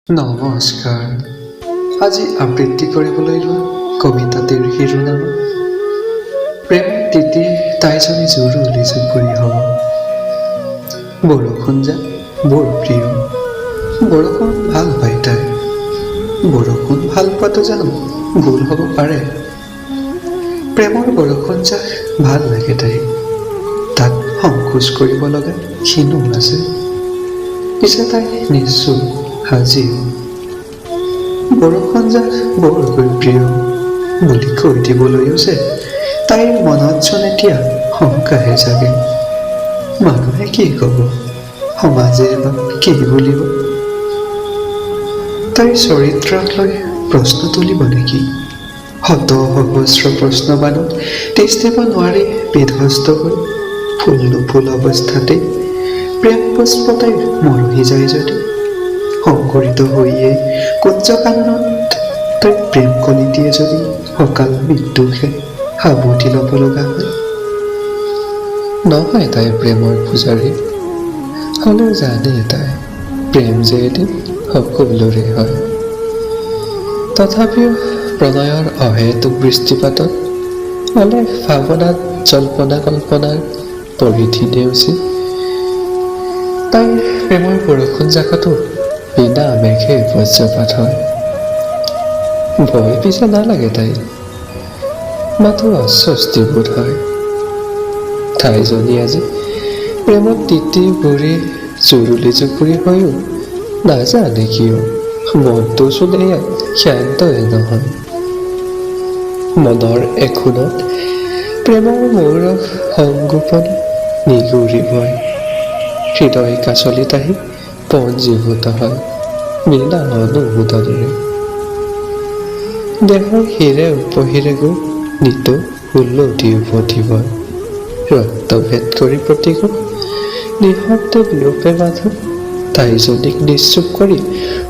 নমস্কাৰ। আজি আবৃত্তি কৰিবলৈ লোৱা কবিতাটিৰ শিৰোনামা প্ৰেম তিতি তাইজনী জুৰুলি জুপুৰি হ'ব। বৰষুণ যাক বৰ প্ৰিয়, বৰষুণ ভাল পায় তাই। বৰষুণ ভাল পোৱাটো জানো ভুল হ'ব পাৰে? প্ৰেমৰ বৰষুণ যাক ভাল লাগে তাইক, তাত সংকোচ কৰিব লগা ক্ষীণো আছে। পিছে তাই নিশ্চুপ আজিও। বৰষুণ যাক বৰকৈ প্ৰিয় বুলি কৈ দিবলৈও যে তাইৰ মনতচোন এতিয়া শংকাহে জাগে। মানুহে কি ক'ব, সমাজে বা কি বুলিব? তাইৰ চৰিত্ৰক লৈ প্ৰশ্ন তুলিব নেকি? শত সহস্ৰ প্ৰশ্নবাণত তিষ্ঠিব নোৱাৰি বিধ্বস্ত হৈ ফুল নুফুল অৱস্থাতেই প্ৰেম পুষ্প তাইৰ মৰহি যায় যদি, সংকৰিত হৈয়ে কুঞ্জ কাননত তাইৰ প্ৰেম কলিটিয়ে যদি অকাল মৃত্যুকহে সাৱটি ল'ব লগা হয়। নহয় তাই প্ৰেমৰ পূজাৰী, হ'লেও জানে তাই প্ৰেম যে এদিন সকলোৰে হয়। তথাপিও প্ৰণয়ৰ অহেতুক বৃষ্টিপাতত অলেখ ভাৱনাত জল্পনা কল্পনাৰ পৰিধি নেওচি তাইৰ প্ৰেমৰ বৰষুণ জাকতো বিনা মেঘে বজ্ৰপাত হয়। ভয় পিছে নালাগে তাইৰ, মাথো অস্বস্তি বোধ হয়। তাইজনী আজি প্ৰেমত তিতি বুৰি জুৰুলি জুপুৰি হৈও নাজানে কিয় মনটোচোন এয়া ক্ষান্তই নহয়। মনৰ এখোনত প্ৰেমৰ মৌৰস সংগোপনে নিগুৰি বয়, হৃদয় কাচলিত আহি পঞ্জীভূত হয় বিনা অনুমোদনেৰে। দেহৰ শিৰে উপশিৰে গৈ নিতৌ উলটি উভতি বয়, ৰক্তভেদ কৰি প্ৰতিকোষ নিঃশব্দে বিয়পে মাথো তাইজনীক নিশ্চুপ কৰি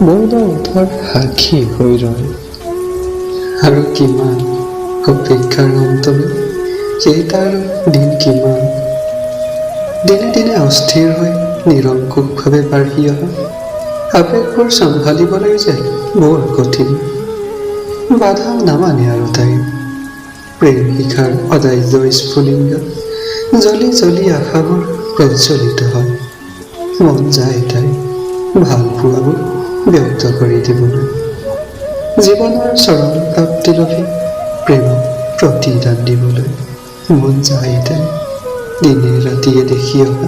মৌন ওঁঠৰ সাক্ষী হৈ ৰয়। আৰু কিমান অপেক্ষাৰ অন্তলৈ কেইটা আৰু দিন কিমান? দিনে দিনে অস্থিৰ হৈ নিৰংকুশভাৱে বাঢ়ি অহা আৱেগবোৰ চম্ভালিবলৈ যে বৰ কঠিন। বাধাও নামানে আৰু তাইৰ প্ৰেম শিখাৰ অদাহ্য স্ফুলিংগ জ্বলি জ্বলি আশাবোৰ প্ৰজ্বলিত হয়। মন যায় তাইৰ ভাল পোৱাবোৰ ব্যক্ত কৰি দিবলৈ, জীৱনৰ চৰম প্ৰাপ্তি লভি প্ৰেমক প্ৰতিদান দিবলৈ মন যায় তাইৰ, দিনে ৰাতিয়ে দেখি অহা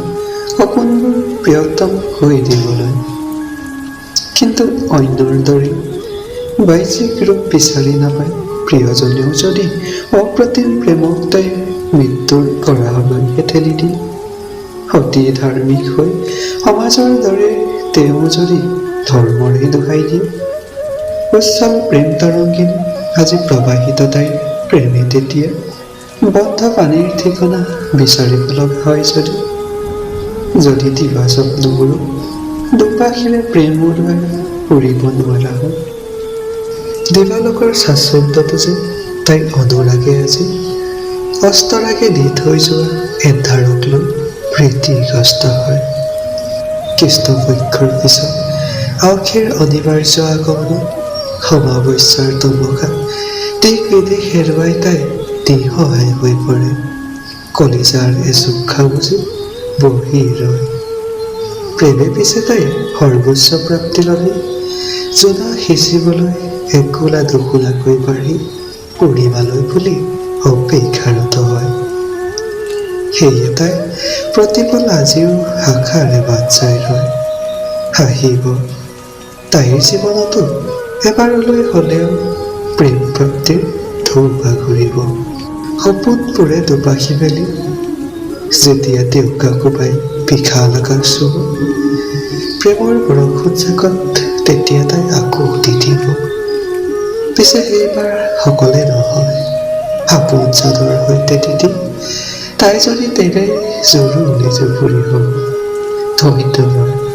সপোনবোৰ প্ৰিয়তম হৈ দিবলৈ। কিন্তু অন্যৰ দৰেই বাহ্যিক ৰূপ বিচাৰি নাপায় প্ৰিয়জনেও যদি অপ্ৰতিম প্ৰেমক তাইৰ মৃত্যুৰ গৰাহলৈহে ঠেলি দিয়ে, অতি ধাৰ্মিক হৈ সমাজৰ দৰে তেওঁ যদি ধৰ্মৰে দোহাই দিয়ে, উচ্ছল প্ৰেম তৰংগিনী আজি প্ৰবাহিত তাইৰ প্ৰেমে তেতিয়া বন্ধ পানীৰ ঠিকনা বিচাৰিব লগা হয় যদি, যদি দিবা স্বপ্নবোৰো দুপাখিৰে প্ৰেম উৰুৱাই উৰিব নোৱাৰা হয়, দিবালোকৰ চাঞ্চল্যটো যে তাইৰ অনুৰাগে আজি অস্তৰাগে দি থৈ যোৱা এন্ধাৰক লৈ ভীতিগ্ৰস্ত হয়। কৃষ্ণপক্ষৰ পিছত আউসীৰ অনিবাৰ্য আগমনত অমাৱস্যাৰ তমসা দিশ বিদিশ হেৰুৱাই তাই নিঃসহায় হৈ পৰে। কলিজাৰ এচুক খামুচি বহি ৰয়। প্ৰেমে পিছে তাইৰ সৰ্বোচ্চ প্ৰাপ্তি লভি জোনা সিঁচিবলৈ একোলা দুখোলাকৈ বাঢ়ি পূৰ্ণিমালৈ বুলি অপেক্ষাৰত হয়। সেয়ে তাই প্ৰতিপল আজিও আশাৰে বাট চাই ৰয়। হাঁহিব তাইৰ জীৱনতো এবাৰলৈ হ'লেও প্ৰেম প্ৰাপ্তিৰ ঢৌ বাগৰিব। সপোনবোৰে দুপাখি মেলি যেতিয়া ডেউকা কোবাই বিশাল আকাশ চুব, প্ৰেমৰ বৰষুণ জাকত তেতিয়া তাই আকৌ তিতিব। পিছে সেইবাৰ সকলে নহয়, আপোনজনৰ সৈতে তিতি তাই যদি তেনে জুৰুলি জুপুৰি হ'ব। ধন্যবাদ।